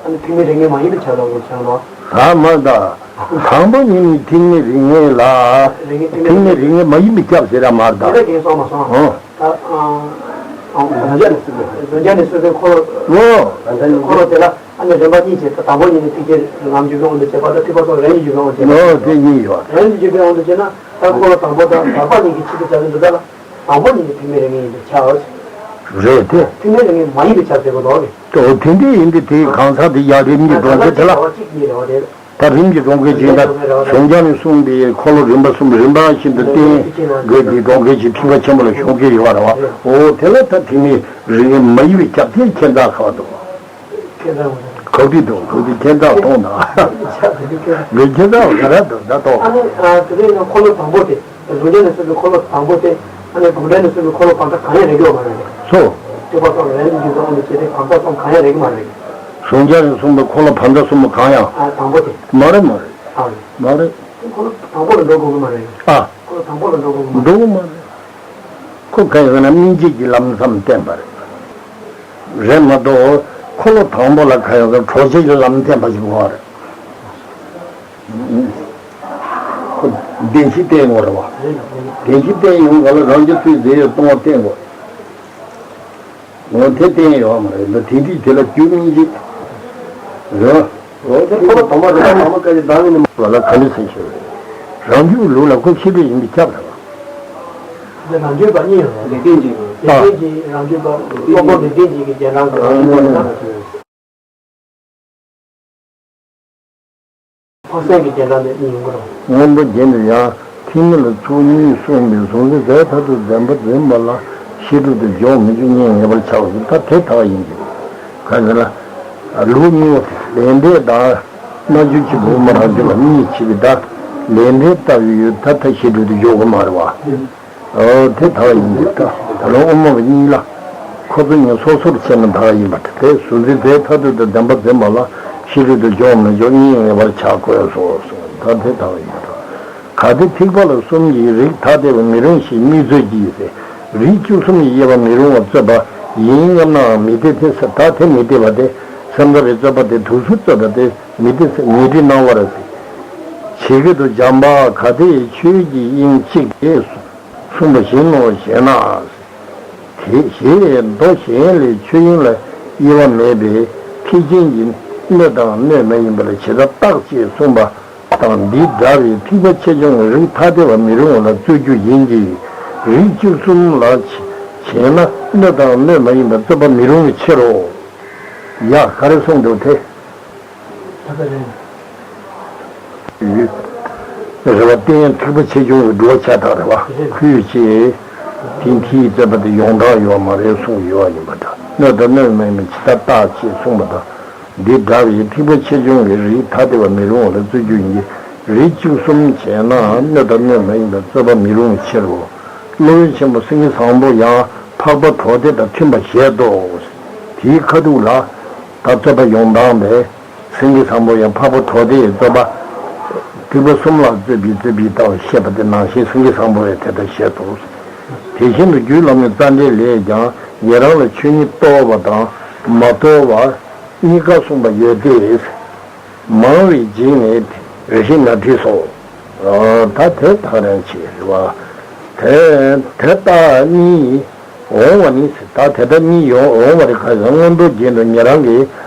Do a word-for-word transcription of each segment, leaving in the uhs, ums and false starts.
ཨ་ནི་ཐེག་དམན་རིགས་ངེས་མ་ཡིན་པས་ཁྱབ་ལ་འོ་ཁྱབ་ལ། ད་མ་ད། དང་པོ་ཉིད་ནི་ཐེག་དམན་རིགས་ངེས་ལ། རིགས་ངེས་ཐེག་དམན་ཐེག་དམན་རིགས་ངེས་མ་ཡིན་པས་ཁྱབ་ཟེར་ར་མ་ད། དེ་འདྲ་གན་སོང་མ་སོང་། ཨོ། ད་ཨ་ཨ་བཟོད་བརྒྱ་ནས་གསུངས་པའི་བཟོད་བརྒྱ་ནས་གསུངས་པའི་འཁོར་ལོ། ཨོ། འཁོར་ལོ་དེ་ལ་ཨ་ནི་རིམ་པ་གཉིས་བྱས། ད་དང་པོ་ཉིད་ནི་ཐེག་ཆེན་ལམ་བརྒྱུད་པའི་དབང་དུ་བྱས་པ་དང་། ཐེག་པ་གསུམ་རིམ་གྱིས་བརྒྱུད་པའི་དབང་དུ་བྱས་པ། ཨོ་དེ་གཉིས་ཡོད། རིམ་གྱིས་བརྒྱུད་པའི་དབང་དུ་བྱས་ན། ད་འཁོར་ལོ་དང་པོ་དང་བར་པ་གཉིས་ཀྱི་ཆེད་དུ་བྱ་བའི་འདུག་ད་ལ། དང་པོ་ཉིད་ནི་ཐེག་དམན་རིགས་ངེས་ཡིན་པས་ཁྱབ། རེད་དེ། ཐེག་དམན་རིགས་ངེས་མ་ཡིན་པས་ཁྱབ་ཟེར་གོ་འདུག་གས། ཨོ་དེ་འདྲ་ཡིན་དུས་དེ་གང་ཟག་དེ་ཡང་རིམ་གྱིས་འགྲོ་མཁན་དེ་ལ། གཅིག་ཉིད་རེད་བ་དེ། ད་རིམ་གྱིས་འགྲོ་མཁན་ཅིག་ཡིན་ན། གཟུང་བྱ་ནས་གསུངས་པའི་འཁོར་ལོ་རིམ་པ་གསུམ་རིམ་པ་བཞིན་དུ་བསྟན་དགོས་ཀྱི་འགྲོ་མཁན་ཅིག་ཐེག་པ་ཆེན་པོ་ལ་ཞུགས་ཀྱི་ཡོད་རེད་བ། ཨོ་དེ་ལ་ད་ཐེག་དམན་རིགས་ངེས་མ་ཡིན་པས་ཁྱབ་དེ་ཁྱད་མཚར་ག་བ་འདུག་ཁྱད་མཚར་བ་རེད། གོ་གི་འདུག་གོ་གི་ཁྱད་མཚར་མཐོང་དང་། ཁྱད་མཚར་བ་ག་རེ་འདུག་ད་མཐོང་། ཨ་ནི་ཨ་དེ་རིང་ཡང་འཁོར་ལོ་དང་པོ་དེ། གཟུང་བྱ་ནས་གསུངས་པའི་འཁོར་ལོ་དང་པོ་དེ། ཨ་ནི་དགོངས་འགྲེལ་ནས་གསུངས་པའི་འཁོར་ལོ་བར་མཐའ་གང་ཡང་རེག་གི་ཡོད་མ་རེད། སོ། ཐེག་པ་གསུམ་རིམ་གྱིས་བརྒྱུད་པའི་དབང་དུ་བྱས་ཏེ་བར་མཐའ་གསུམ་གང་ཡང་རེག་གི་མ་རེད། གཟུང་བྱ་ནས་གསུངས་པའི་འཁོར་ལོ་བར་མཐའ་གསུམ་གང་ཡང་། ཨ་དང་པོ་དེ། མ་རེད་མ་རེད། ཨ་རེད། མ་རེད། འཁོར་ལོ་དང་པོ་ལ་འགྲོ་དགོས་ཀྱི་མ་རེད། ཨ། འཁོར་ལོ་དང་པོ་ལ་འགྲོ་དགོས་ཀྱི་མ་རེད། འགྲོ་གི་མ་རེད། ཁོ་ག་ཡིན་ཟེར་ན་སྨིན་བྱེད་ཀྱི་ལམ་ཙམ་བསྟན་པ་རེད། རེད་མ་གཏོགས་འཁོར་ལོ་དང་པོ་ལ་ག་ཡིན་ཟེར་ན་གྲོལ་བྱེད་ཀྱི་ལམ་བསྟན་པ་ཞིག་ཡོད་རེད། ཁོ་བདེན་བཞི་བསྟན་དགོས་རེད་བ། བདེན་བཞི་བསྟན་ཡོང་ག་ལ་རང་རྒྱུ་ཚུལ་འཛིན་ཡོད་སྟོང་པ་བསྟན་དགོས། འོ་དེ་བསྟན་ཡོད་མ་རེད། ད་དེ་དུས་དེ་ལ་རྒྱུ་སྨིན་བྱེད་རེད་བ། འོ་དེ་ཁོ་པ་དང་པོ་རེད་པ། དང་པོ་སྐད་ཆ་བདག་ཉིད་ནས་མ་ལ་ག་ལེ་ཟེར་ཞེས་རང་རྒྱུད་ལུགས་ལ་ཁོ་ཤེས་པའི་ཡིན་པས་ཁྱབ་རེད་བ། འདི་རང་རྒྱུད་པ་གཉིས་ཡོད་རེད། ལེགས་ལྡན་གྱི་ལེགས་ལྡན་གྱི་རང་རྒྱུད་པ། སློབ་དཔོན་ལེགས་ལྡན་གྱི་གི་རྒྱན་རང་གི་རང་རྒྱུད་པ་ཡིན་ན། འཕགས་སེང་གི་རྒྱན་རང་ནས་གཉིས་ཡོང་གི་རེད། སྔོན་པོ་རྒྱན་དུ་ཡང་ཐེག་དམན་ལ་ཚུལ་གཉིས་གསུངས་པས། གཟུང་འཛིན་རྫས་མཐར་ཐུག་བདེན་པར་འཛིན་པ་ལ་བཤད་སྒྲུབ་ཏུ་འཇོག་མི་འཇོག་གཉིས་ངེས་པར་བྱའོ་ཞེས། ད་དེ་ལྟ་བ་ཡིན་གྱི། གང་ཟེར་ན། ལུགས་གཉིས་པོ་དེ་ལས་འབྲས་དང་རྣལ་འབྱོར་གྱི་དབུ་མ་རང་རྒྱུད་ལ་གཉིས་ཕྱེ་བའི་ད་ལས་འབྲས་ལྟ་བུའི་ཡུལ་ད་ལྟ་བཤད་སྒྲུབ་ཏུ་འཇོག་གི་མ་རེད་བ། ཨོ་དེ་ལྟ་བ་ཡིན་གྱི། ད་ད་རུང་དབུ་མ་པ་གཉིས་ལ་ཁོ་ཚོ་གཉིས་སོ་སོར་ཕྱེ་ན་ལྟ་བ་ཡིན་པ་དེ། དེ་གཟུང་འཛིན་རྫས་མཐར་ཐུག་ཏུ་བདེན་པར་འཛིན་པ་ལ་བཤད་སྒྲུབ་ཏུ་འཇོག་མི་འཇོག་གཉིས་ངེས་པར་བྱ་དགོས་སོ། ད་དེ་ལྟ་བ་ཡིན་གྱི། གལ་ཏེ་ཐེག་པ་ལ་གསུམ་གྱི་རིགས་ཐ་དད་པ་མི་རུང་ཞེས་དམིགས་རྩོད་ཀྱིས། རིགས་བཅུ་གསུམ་གྱི་དབྱེ་བ་མི་རུང་བར་རྩོད་པ་ཡིན་སྙམ་ནའང་མི་འཐད་དེ། ད་དེ་མི་འཐད་པ་དེ་སེམས་ཙམ་པའི་རྩོད་པ་དེ་དུས་སུ་རྩོད་པ་དེ་མི་འཐད་ཟེར། ཉེ་རིགས་སྣང་བར་བྱེད་ཀྱི་འདུག། བྱམས་པ་གལ་ཏེ་ཆོས་ཀྱི་དབྱིངས་གཅིག་སྟེ་གསུངས་པ་བཞིན་ནོ་ཞེ་ན། དེ་ཞེས་མདོ་གཞན་ལས་ཆོས་དབྱིངས་ལ་དབྱེ་བ་མེད་པའི་ཐེག་ཆེན་གྱི་སྣོད་དང་སྣོད་མ་ཡིན་པ་ལ་ཇི་ལྟར་བརྟག་ཅེས་གསུངས་པ་དང་། འདི་འདྲ་བའི་ཐེག་པ་ཆེ་ཆུང་གི་རིགས་ཐ་དད་པ་མི་རུང་བ་ལ་རྩོད་རྒྱུ་ཡིན་གྱི། རིགས་བཅུ་གསུམ་ལ་བྱེད་ན་སྣོད་དང་སྣོད་མ་ཡིན་པ་རྩོད་པ་མི་རུང་བའི་ཕྱིར་རོ། ཡ་ག་རེ་གསུངས་འདུག་དེ། ད་ག་རེ། རེད་བ། རྟེན་ཐེག་པ་ཆེ་ཆུང་གི་འགྲོ་བྱ་དག་རེད་བ། ཁུལ་བྱེད། དེ་མཐའི་རྩོད་པ་དེ་ཡོངས་གྲགས་ཡོད་མ་རེད་གསུངས་ཡོད་པ་ཡིན་པ་འདྲ། སྣོད་དང་སྣོད་མ་ཡིན་པ་ཇི་ལྟར་བརྟག་ཅེས་གསུངས་པ་དང་། འདི་འདྲ་བའི་ཐེག་པ་ཆེ་ཆུང་གི་རིགས་ཐ་དད་པ་མི་རུང་བ་ལ་རྩོད་རྒྱུ་ཡིན་གྱི། རིགས་བཅུ་གསུམ་བྱས་ན་སྣོད་དང་སྣོད་མ་ཡིན་པ་རྩོད་པ་མི་རུང་བའི་ཕྱིར་རོ། སློབ་དཔོན་ཆེན་པོ་སེང་གེ་བཟང་པོ་ཡང་འཕགས་པ་གྲོགས་སྡེ་དང་མཐུན་པར་བཞེད་དོ། དེའི་ཁ་ཐུག་ལ། ད་རྩོད་པ་ཡོངས་གྲགས་པས། སེང་གེ་བཟང་པོ་ཡང་འཕགས་པ་གྲོགས་སྡེ་ཡི་རྩོད་པ། ཐེག་པ་གསུམ་ལ་རྩོད་པའི་རྩོད་པའི་ལྟ་བ་བཤད་པ་དེ་ནང་བཞིན་སེང་གེ་བཟང་པོ་ཡང་དེ་ལྟར་བཤད་དོ། དེ་བཞིན་དུ་རྒྱུད་བླ་མའི་རྩ་འགྲེལ་ལས་ཀྱང་ཉན་རང་ལ་ཆོས་ཉིད་རྟོགས་པ་དང་མ་རྟོགས་པ་གཉིས་ཀ་གསུངས་པ་ཡོད་དེ། མང་བའི་རྗེས་ནས་རེ་ཞིག་ན་བྲིས་སོ། ད་དེ་ཐག་རིང་ཆེ་རེད་བ། དེ་དེ་ལྟ་གཉིས། འོང་བ་ནི། ད་དེ་ལྟ་གཉིས་ཡོང་འོང་བ་རེད། ག་ཟེར་ན་མངོན་རྟོགས་རྒྱན་དུ་ཉན་རང་གི་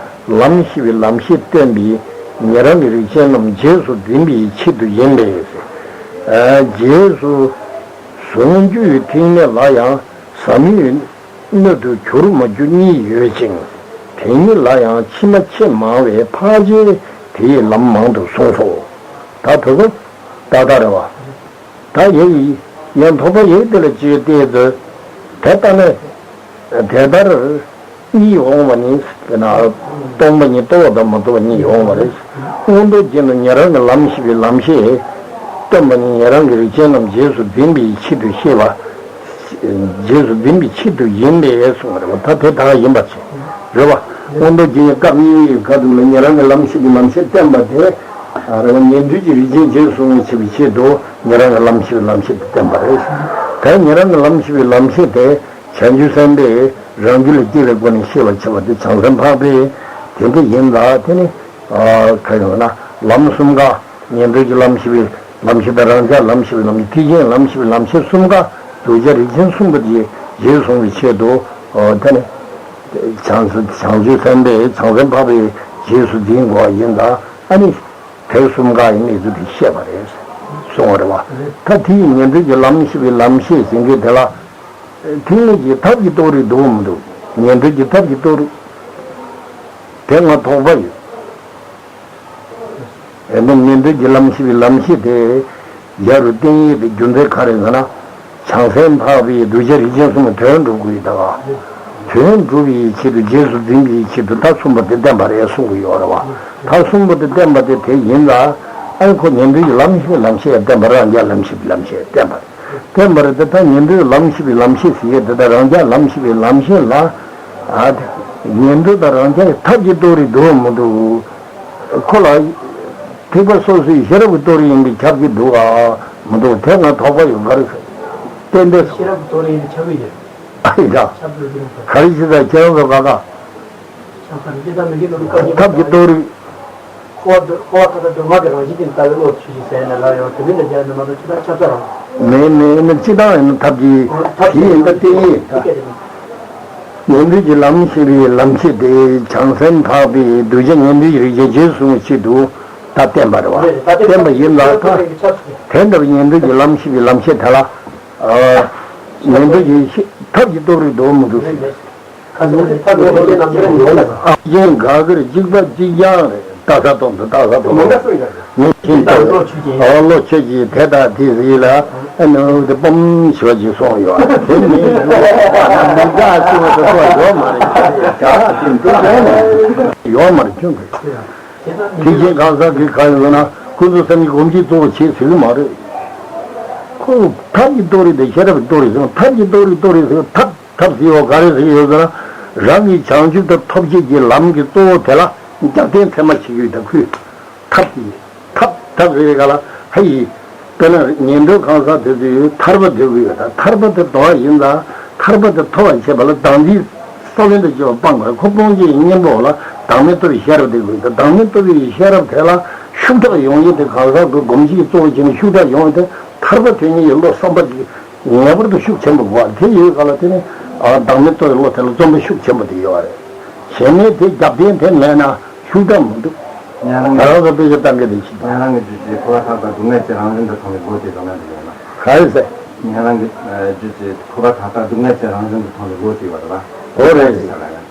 ལམ་ཤེས་པའི་ལམ་ཤེས་བསྟན་པའི་ཉན་རང་གི་རིགས་ཅན་རྣམས་རྗེས་སུ་འཛིན་པའི་ཆེད་དུ་ཡིན་པས། རྗེས་སུ་གཟུང་རྒྱུའི་ཐེག་དམན་ལ་ཡང་ཟབ་མོའི་སྣོད་དུ་གྱུར་མ་གྱུར་གཉིས་ཡོད་ཅིང་། དེ་ཉིད་ལ་ཡང་ཕྱི་མ་ཆེས་མང་བས་འཕགས་ཆེན་དེའི་ལམ་མང་དུ་གསུངས་སོ། ད་དེ་ཚོ་ཏག་ཏག་རེད་བ། ད་ཡིག་ཡང་ཐོག་པ་ཡིག་དེ་ལ་ཅིག་བལྟས་ཚེ། དེ་ལྟ་ནས། དེ་ལྟར་གཉིས་འོང་བ་ནི་ཟེར་ན། སྟོང་པ་ཉིད་རྟོགས་པ་དང་མ་རྟོགས་པ་གཉིས་འོང་བ་རེད། མངོན་རྟོགས་རྒྱན་དུ་ཉན་རང་གི་ལམ་ཤེས་པའི་ལམ་ཤེས་བསྟན་པ་ནི་ཉན་རང་གི་རིགས་ཅན་རྣམས་རྗེས་སུ་འཛིན་པའི་ཆེད་དུ་བཤད་པ། རྗེས་སུ་འཛིན་པའི་ཆེད་དུ་ཡིན་པས་གསུངས་པ་རེད་བ། ད་དེ་ད་ག་ཡིན་པ་ཆེ་རེད་བ། མངོན་རྟོགས་རྒྱན་སྐབས་གཉིས་པའི་ཁ་ཐུག་ལ་ཉན་རང་གི་ལམ་ཤེས་པའི་ལམ་ཤེས་བསྟན་པ་དེ། རེད་བ། ཉན་ཐོས་ཀྱི་རིགས་ཅན་རྗེས་སུ་བྱེད་པའི་ཆེད་དུ་ཉན་རང་གི་ལམ་ཤེས་པའི་ལམ་ཤེས་དེ་བསྟན་པ་རེད། ད་ཉན་རང་གི་ལམ་ཤེས་པའི་ལམ་ཤེས་དེ། བྱང་ཆུབ་སེམས་དཔས་རང་རྒྱུད་ལ་སྐྱེ་བའི་སྒོ་ནས་ཤེས་པར་བྱ་བ་དེ་བྱང་སེམས་འཕགས་པའི་ དེ་འདྲ་ཡིན་ལ་དེ་ནི་ག་ཡོང་ན་ལམ་གསུམ་ཀ། ཉན་ཐོས་ཀྱི་ལམ་ཤེས་པའི་ལམ་ཤེས་དང་། རང་རྒྱལ་ལམ་ཤེས་པའི་ལམ་ཤེས། ཐེག་ཆེན་ལམ་ཤེས་པའི་ལམ་ཤེས་གསུམ་ཀ། གདུལ་བྱ་རིགས་ཅན་གསུམ་པོ་དེ་རྗེས་སུ་བཟུང་བའི་ཆེད་དུ་དེ་ནི་བྱང་བྱང་ཆུབ་སེམས་དཔའི་བྱང་སེམས་འཕགས་པའི་རྗེས་སུ་འཛིན་དགོས་པ་ཡིན་ལ། ཨ་ནི། དེ་གསུམ་ཀ་ཡི་གནས་ཚུལ་དེ་བཤད་པ་རེད་གསུང་བ་རེད་བ། ད་དེ་ཡི་ཉན་ཐོས་ཀྱི་ལམ་ཤེས་པའི་ལམ་ཤེས་ཟེར་མཁན་དེ་ལ། ཐེག་དམན་གྱི་ཐབས་ཀྱི་རྟོགས་རིགས་འདུག་མི་འདུག་ཉན་ཐོས་ཀྱི་ཐབས་ཀྱི་རྟོགས་རིགས་དེ་ང་དོགས་པ་ཡོད། ཨེ་ནི་ཉན་ཐོས་ཀྱི་ལམ་ཤེས་པའི་ལམ་ཤེས་དེ། རྒྱ་རུ་བསྟན་ཡས་པའི་རྒྱུ་མཚན་ག་རེ་ཟེར་ན། བྱང་སེམས་འཕགས་པའི་གདུལ་བྱ་རིགས་ཅན་གསུམ་གྱི་དོན་སྒྲུབ་དགོས་ཡོད་ད་བ། དོན་སྒྲུབ་པའི་ཆེད་དུ་རྗེས་སུ་འཛིན་པའི་ཆེད་དུ་མཐའ་གསུམ་པོ་དེ་བསྟན་པ་རེད་གསུང་གི་ཡོད་རེད་བ། མཐའ་གསུམ་པོ་དེ་བསྟན་པ་དེ་དེ་ཡིན་ལ། ཨ་ནི་ཁོ་ཉན་ཐོས་ཀྱི་ལམ་ཤེས་པའི་ལམ་ཤེས་ཡང་བསྟན་པ་རེད། རང་རྒྱལ་ལམ་ཤེས་པའི་ལམ་ཤེས་ཡང་བསྟན་པ་རེད། བསྟན་པ་རེད་དེ། ད་ཉན་ཐོས་ལམ་ཤེས་པའི་ལམ་ཤེས་ཟེར་ཡས་དེ་དང་རང་རྒྱལ་ལམ་ཤེས་པའི་ལམ་ཤེས་ལ། ཨ་དེ་ཉན་ཐོས་དང་རང་རྒྱལ་གྱི་ཐབས་ཀྱི་རྟོགས་རིགས་འདུག་མི་འདུག་ཁོ་ལ་ཐེག་པ་སོ་སོའི་ཤེས་རབ་ཀྱི་རྟོགས་རིགས་ཡིན་པས་ཁྱབ་ཀྱི་འདུག་ག་མི་འདུག་དེ་ང་དོགས་པ་ཡོད། ག་རེ་ཟེར། ཏན་ཏན་ཤེས་རབ་ཀྱི་རྟོགས་རིགས་ཡིན་པས་ཁྱབ་ཀྱི་ཡོད། ཨ་ཡིན་ད། ཁྱབ་ཀྱི་ཡོད་ག་རེ་ཞིག་ད་ཁྱེད་རང་ཚོ་ག་ག་ཁྱབ་ཀྱི་ཡོད་ད། མི་འགལ་ལ་ལུགས་ཀ་ཐབས་ཀྱི་རྟོགས་རིགས། འཁོར་བ་འཁོར་བ་མཐའ་དག་སྡུག་བསྔལ་གྱི་རང་བཞིན་དེ་ལྟ་བུའི་བློ་ཆོས་ཅན་ཟེར་ནས་ལབ་ཡོང་། དེ་མིན་ལ་རྒྱལ་ནི་མ་གཏོགས་ཅི་ལྟར་ཁྱབ་ས་རང་། མེད་མེད་ནི་ཅི་ལྟར་ཡིན་ན་ཐབས་ཀྱི་ཐབས་དེ་ཡིན་ད། དེ་ཡིན་ད། ཉན་ཐོས་ཀྱི་ལམ་ཤེས་པའི་ལམ་ཤེས་དེ་བྱང་སེམས་འཕགས་པའི་གདུལ་བྱ་ཉན་ཐོས་ཀྱི་རིགས་ཅན་རྗེས་སུ་བཟུང་བའི་ཆེད་དུ་ད་བསྟན་པ་རེད་བ། བསྟན་པ་ཡིན་ལ། ད་དེ་འདྲ་བའི་ཉན་ཐོས་ཀྱི་ལམ་ཤེས་པའི་ལམ་ཤེས་དེ་ལ། ཉན་ཐོས་ཀྱི་ཤེས་ཐབས་ཀྱི་རྟོགས་རིགས་འདུག་མི་འདུག་ཨ་ཅེ་ག་གིར་གཅིག་པ་གཅིག་རྐྱང་རེད། ལྟ་ས་སྟོང་དུ་ལྟ་ས་སྟོང་དུ་མི་ཤེས་ཏེ། ཨོ་བློ་ཆོས་ཀྱི་དེ་དང་དེ་ཟིག་ལ་ཨ་ནི་དེ་སྤོམ་ཞོ་ཅིག་སོང་ཡོད། དེ་མིན་མི་འདྲ་ཅིག་བ་དེ་ཡོད་མ་རེད། ཡོད་མ་རེད། ཁྱོད་ཀྱིས་ཐེག་ཆེན་གང་ཟག་གི་གང་ཡོད་ན་ཀུན་རྫོབ་སེམས་ཀྱི་སྒོམ་གྱི་གཙོ་བོ་བྱེད་ཟེར་གི་མ་རེད། ཁོ་ཐབས་ཀྱི་རྟོགས་རིགས་དེ་ཤེས་རབ་ཀྱི་རྟོགས་རིགས་ཟེར། ཐབས་ཀྱི་རྟོགས་རིགས་རྟོགས་རིགས་ཟེར། ཐབས་ཐབས་ཟེར་བ་ག་རེ་ཟེར་ཡོད་ཟེར་ན། རང་གི་བྱང་ཆུབ་ཏུ་ཐོབ་བྱེད་ཀྱི་ལམ་གྱི་གཙོ་བོ་དེ་ལ་རྒྱབ་རྟེན་ཚད་མ་བྱེད་ཀྱི་ཡོད་ད། ཁོས་ཐབས་ཀྱི་ཐབས་ཐབས་ཟེར་བའི་སྒང་ལ་ཧ་ཡི། དཔེར་ན་ཉན་ཐོས་གང་ཟག་དེ་ཚོས་ཐར་པ་འདོད་ཀྱི་ཡོད་ད། ཐར་པ་དེ་འདོད་པ་ཡིན་ཙང་ཐར་པ་དེ་ཐོབ་པར་བྱེད་པ་ལ་བདག་འཛིན་སྲོག་ལེན་དུ་བྱེད་པ་སྤང་དགོས། ཁོ་སྤོང་བྱེད་ཀྱི་གཉེན་པོ་ལ་བདག་མེད་རྟོགས་པའི་ཤེས་རབ་དེ་དགོས་ད། བདག་མེད་རྟོགས་པའི་ཤེས་རབ་དེ་ལ་ཤུགས་དྲག་ཡོང་ཡས་དེ། གང་ཟག་གི་སྒོམ་བྱེད་ཀྱི་གཙོ་བོ་བྱས་ནས་ཤུགས་དྲག་ཡོང་ཡས་དེ་ཐར་པ་དོན་གཉེར་གྱི་བློ་བསམ་པ་ཅིག་ངེས་པར་དུ་ཤུགས་ཆེན་པོ་དགོས་པ་དེ་ཡོད་ག་ལ། དེ་ནི་ཨ་བདག་མེད་རྟོགས་པའི་བློ་དེ་ལ་བརྩོན་པ་ཤུགས་ཆེན་པོ་དེ་ཡོད་རེད། གཞན་མའི་དེ་རྒྱབ་རྟེན་དེ་མེད་ན་ཤུགས་དྲག་མི་འདུག་ཉན་རང་ད་རང་ཚོ་དཔེ་ཆ་ལྟ་མཁན་དེ་ཞིག་ཉན་རང་གི་རྒྱུད་ཀྱི་འཁོར་བ་མཐའ་དག་སྡུག་བསྔལ་གྱི་རང་བཞིན་དུ་མཐོང་བའི་ལོ་དེ་ཙམ་ཡང་འདུག་ཡོད་ན། ག་རེ་ཟེར། ཉན་རང་གི་རྒྱུད་ཀྱི་འཁོར་བ་མཐའ་དག་སྡུག་བསྔལ་གྱི་རང་བཞིན་དུ་མཐོང་བའི་ལོ་དེ་བ་རེད་བ། འོ་རེད། ཟེར་ལ་ཡང་།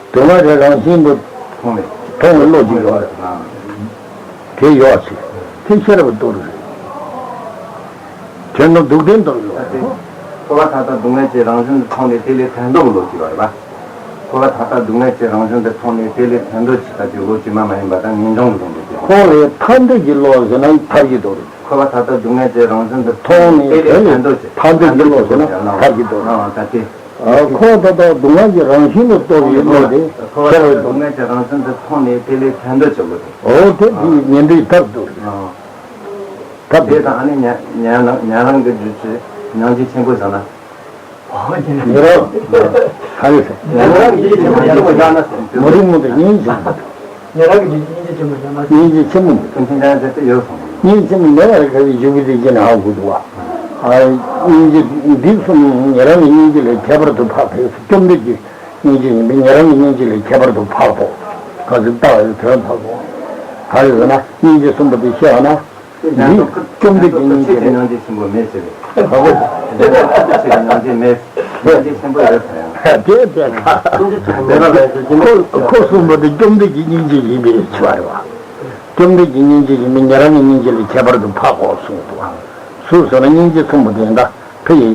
སྡུག་བསྔལ་གྱི་རང་བཞིན་དུ་མཐོང་བའི་མཐོང་བའི་བློ་ཅིག་ཡོད་རེད། དེ་ཡོད་ཅིག་དེ་ཤེས་རབ་རྟོགས་རེད། དོན་དམ་སྡུག་བདེན་རྟོགས་ཡོད་རེད། འཁོར་བ་མཐའ་དག་སྡུག་བསྔལ་གྱི་རང་བཞིན་དུ་མཐོང་ནས་དེ་ལས་ཐར་འདོད་ཀྱི་བློ་ཅིག་ཡོད་རེད་པ། འཁོར་བ་མཐའ་དག་སྡུག་བསྔལ་གྱི་རང་བཞིན་དུ་མཐོང་ནས་དེ་ལས་ཐར་འདོད་ཅིག་ལྟ་བུའི་བློ་ཅིག་མ་མ་ཡིན་པ་དང་ངེས་འབྱུང་གི་ལུང་འདྲེན་གྱི། ཁོང་ལས་ཐར་འདོད་ཀྱི་བློ་ཟེར་ན་ཐར་གྱི་རྟོགས་རེད། འཁོར་བ་མཐའ་དག་སྡུག་བསྔལ་གྱི་རང་བཞིན་དུ་མཐོང་ནས་དེ་ལས་ཐར་འདོད་ཅིག་ཐར་འདོད་ཀྱི་བློ་ཟེར་ན་ཐར་གྱི་རྟོགས་རེད། ཨ་ད་དེ། ཨ་འཁོར་བ་མཐའ་དག་སྡུག་བསྔལ་གྱི་རང་བཞིན་དུ་རྟོགས་པའི་བློ་དེ་འཁོར་བ་མཐའ་དག་སྡུག་བསྔལ་གྱི་རང་བཞིན་དུ་མཐོང་ནས་དེ་ལས་ཐར་འདོད་ཅིག་བློ་དེ། འོ་དེ་དེ་ཉན་ཐོས་ཐར་འདོད་རེད། ཨ་ཐར་དེ་འདོད། དང་ཨ་ནི་ཉན་ཉན་རང་ཉན་རང་གི་རྒྱུད་ཀྱི་སྙིང་རྗེ་ཆེན་པོ་བྱུང་ན། ཉན་རང་། ཧ་ལས་སེ། ཉན་རང་གི་སྙིང་རྗེ་ཆེན་པོ་བྱུང་ན། མ་རིག་མོ་དེ་སྙིང་རྗེ་ཆེན་པོ་འདུག་ཉན་རང་གི་སྙིང་རྗེ་ཆེན་པོ་བྱུང་ན། སྙིང་རྗེ་ཆེན་པོ་འདུག་ཀུན་མཁྱེན་ཅང་ཟེར་དེ་ཡོད་སོང་། སྙིང་རྗེ་ཆེན་པོ་མེད་པར་ག་བའི་འཇུག་པའི་རིགས་ཀྱི་ནང་ཧ་གོ་འདུག་བ། ཨ་སྙིང་རྗེ་འདི་གསུམ་ཉན་རང་གི་སྙིང་རྗེ་ལས་ཁྱད་པར་དུ་འཕགས་པས་སོ། བཅོམ་ལྡན་གྱི་སྙིང་རྗེ་ཡིན་པས་ཉན་རང་གི་སྙིང་རྗེ་ལས་ཁྱད་པར་དུ་འཕགས་སོ། ག་ཚོད་བཏགས་ཡོད་དོན་འཕགས་སོ། ག་རེ་ཟེར་ན་སྙིང་རྗེ་གསུམ་པོ་དེ་བཤད་པ་ན། འདི་བཅོམ་ལྡན་གྱི་སྙིང་རྗེ་རེད། སྙིང་རྗེ་ཆེན་པོ་མེད་ཟེར་བས། ཧ་གོ། སྙིང་རྗེ་ཆེ་བའི་སྙིང་རྗེ་མེད། སྙིང་རྗེ་ཆེན་པོ་ཡོད་ཟེར་ཡང་། དེ་དེ་ཁོ་ཁོ་གསུངས་པ་དེ་བཅོམ་ལྡན་གྱི་སྙིང་རྗེ་ཡིན་པའི་ཕྱིར་རེད་བ། བཅོམ་ལྡན་གྱི་སྙིང་རྗེ་ཡིན་པས་ཉན་རང་གི་སྙིང་རྗེ་ལས་ཁྱད་པར་དུ་འཕགས་སོ་གསུངས་འདུག་བ། སུ་ཟེར་ན་སྙིང་རྗེ་གསུམ་པོ་དེ་ཡིན་ད། ཕ་ཡི།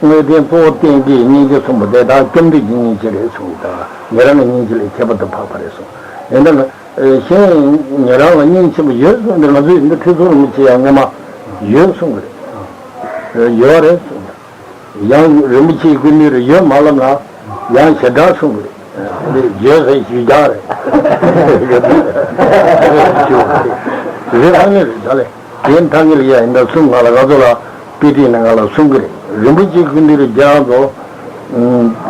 དངོས་བསྟན་གཙོ་བོ་བསྟན་གྱི་སྙིང་རྗེ་གསུམ་པོ་དེ་དག་བཅོམ་ལྡན་གྱི་སྙིང་རྗེ་རེད་གསུངས་དང་ཉན་རང་གི་སྙིང་རྗེ་ལས་ཁྱད་པར་དུ་འཕགས་པ་རེད་གསུངས། ཡིན་ད་ལ། གཞན་ཉན་རང་ལ་སྙིང་ཆེན་པོ་ཡོད་གསུངས་ཏེ་ང་ཚོས་འདི་ཁྲི་ཚོ་རིན་པོ་ཆེ་ཡང་སྔོན་མ་ཡོད་གསུངས་ཀྱི་རེད། ཡོད་རེད་གསུངས། ཡང་རིན་པོ་ཆེའི་སྐུ་མདུན་རུ་ཡོད་མ་ལབ་ན་ཡང་ཞེ་དྲག་གསུངས་ཀྱི་རེད། འདི་ཡོད་ཟེར་ཞུས་ཀྱང་རེད། རེད་ཨ་ནི་རེད་ད་ལས། དེ་མཐའ་མཇུག་ལ་ཡ་ཡིན་ད་གསུང་ང་ལ་ང་ཚོ་ལ་དཔེ་ཁྲིད་ནང་ང་ལ་གསུང་གི་རེད། རིན་པོ་ཆེ་སྐུ་མདུན་རུ་རྒྱ་མཚོ།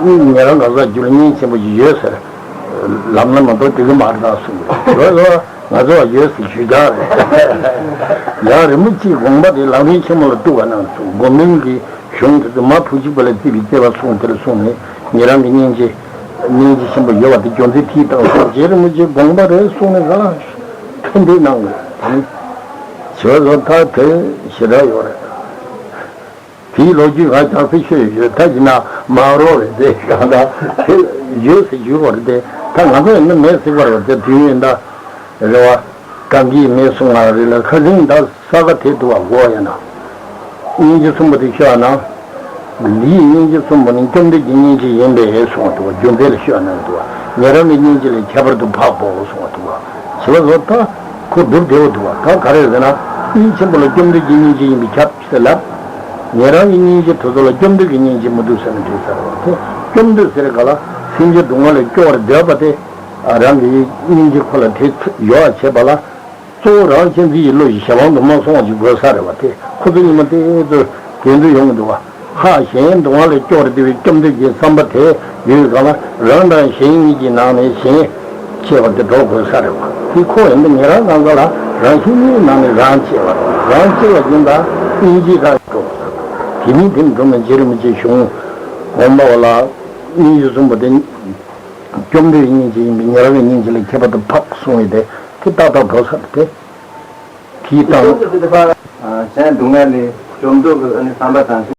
ཉན་རང་གང་ཟག་རྒྱུད་ལ་སྙིང་ཆེན་པོ་ཞིག་ཡོད་ཟེར། ལམ་ལ་མ་གཏོགས་དེ་གི་མ་རེད་ཟེར་གི་རེད། ང་ཚོ་ལ་ཡོད་ཟེར་ཞུ་རྒྱུ་རེད། ཡང་རི་མོ་གཅིག་དགོངས་པ་དེ་ལམ་རིམ་ཆེན་མོ་ལ་གཏུགས་པ་གནང་སོང་། སྒོམ་རིམ་གྱི་གཞུང་དེ་ཚོ་མ་བུ་གཅིག་པ་ལ་བརྩིས་པའི་བསྐྱེད་པ་སོང་། དེ་ལ་སོང་ནས་ཉེ་རང་གི་སྙིང་རྗེ། སྙིང་རྗེ་ཆེན་པོ་ཡོད་པ་དེ་རྒྱུ་མཚན་དེས་བཏང་སོང་། རྗེ་རིན་པོ་ཆེ་དགོངས་པ་རེད་གསུངས་ནས་ག་ལ་ཕན་བདེ་གནང་དགོས་དེ་ནི། བྱས་ཙང་ད་དེ་ཞེ་དྲག་ཡོད་རེད། དེའི་ལོ་རྒྱུས་ང་ཀྱང་ཚིག་ཤོད་ཡོད། ད་ཡིན་ན་མ་རོགས་རེད་དེ་གང་ལྟར་དེ་ཡོད་ཟེར་རྒྱུ་བ་རེད་དེ། ད་ང་ཚོ་ཡིན་ན་མེད་ཟེར་བ་རེད་དེ། དུས་ཡུན་ད་རེ་བ་གང་གིས་མེད་གསུང་བ་རེད་ལ། ཁ་སང་ད་ས་ག་དེ་འདུག་བ་གོ་ཡིན་ན། སྙིང་རྗེ་གསུམ་པོ་དེ་ཤོད་ན། འདིའི་སྙིང་རྗེ་གསུམ་པོ་ནི་བཅོམ་ལྡན་གྱི་སྙིང་རྗེ་ཡིན་པས་གསུངས་པ་འདུག་བ། རྒྱུ་མཚན་ལ་ཤོད་ན་འདུག་བ། ཉེ་རང་གི་སྙིང་རྗེ་ལས་ཁྱད་པར་དུ་འཕགས་པའོ་གསུངས་པ་འདུག་བ། བྱས་པ་ཚོ་ད་ཁོ་སྒྲུབ་བདེ་བོ་འདུག་བ། ད་ག་རེ་ཟེར་ན། སྙིང་ཆེན་པོ་ལ་བཅོམ་ལྡན་གྱི་སྙིང་རྗེ་ཡིན་པས་ཁྱབ་ཟེར་ལབ། ཉེ་རང་གི་སྙིང་རྗེ་དེ་ཚོ་ལ་བཅོམ་ལྡན་གྱི་སྙིང་རྗེ་མི་འདུག་ཟེར་ན་འགྲིག་ས་རེད་བ། དེ་བཅོམ་ལྡན་ཟེར་ག་ལ་སེམས་ཅན་སྡུག་བསྔལ་ལས་སྐྱོབ་པར་འདོད་པ་དེ། རང་གི་སྙིང་རྗེ་ཁོ་ལ་དེ་ཡོད་བྱེད་པ་ལ། གཙོ་བོ་རང་གཅེས་འཛིན་གྱི་བློ་ཞིག་གཞན་དབང་དུ་མ་སོང་བ་ཞིག་དགོས་ས་རེད་བ། དེ་ཁོ་ཚོ་ཉི་མ་དེ་ཚོ་དེ་འདྲ་ཡོང་གི་འདུག་བ། ཧ་གཞན་སྡུག་བསྔལ་ལས་སྐྱོབ་པར་འདོད་པའི་བཅོམ་ལྡན་གྱི་བསམ་པ་དེ་ཡོད་གང་ལ་རང་དང་གཞན་གཉིས་ཀྱི་ནང་ནས་གཞན་ཅེས་པ་དེ་འགྲོ་དགོས་ས་རེད་བ། དེ་ཁོ་ཡིན་ན་ཉེ་རང་གང་ག་ལ་རང་བཞིན་གཉིས་ནང་ནས་རང་ཅེས་པ་རེད། རང་ཅེས་པ་ཡིན་ད་སྙིང་རྗེ་གང་འགྲོ། དེ་ནི་དེ་འགྲོ་ན་རྗེ་རིན་པོ་ཆེ་གཞུང་དགོངས་པ་བ་ལ་སྙིང་རྗེ་གསུམ་པོ་དེ་བཅོམ་ལྡན་སྙིང་རྗེ་ཡིན་པས་ཉེ་རང་གི་སྙིང་རྗེ་ལས་ཁྱད་པར་དུ་འཕགས་གསུངས་པས་དེ་དེ་ཏག་ཏག་འགྲོ་ས་རེད་དེ། དེའི་སྟེང་། གཞན་སྡུག་བསྔལ་ལས་སྐྱོབ་འདོད་ཀྱི་ཨ་ནི་བསམ་པ་དང་།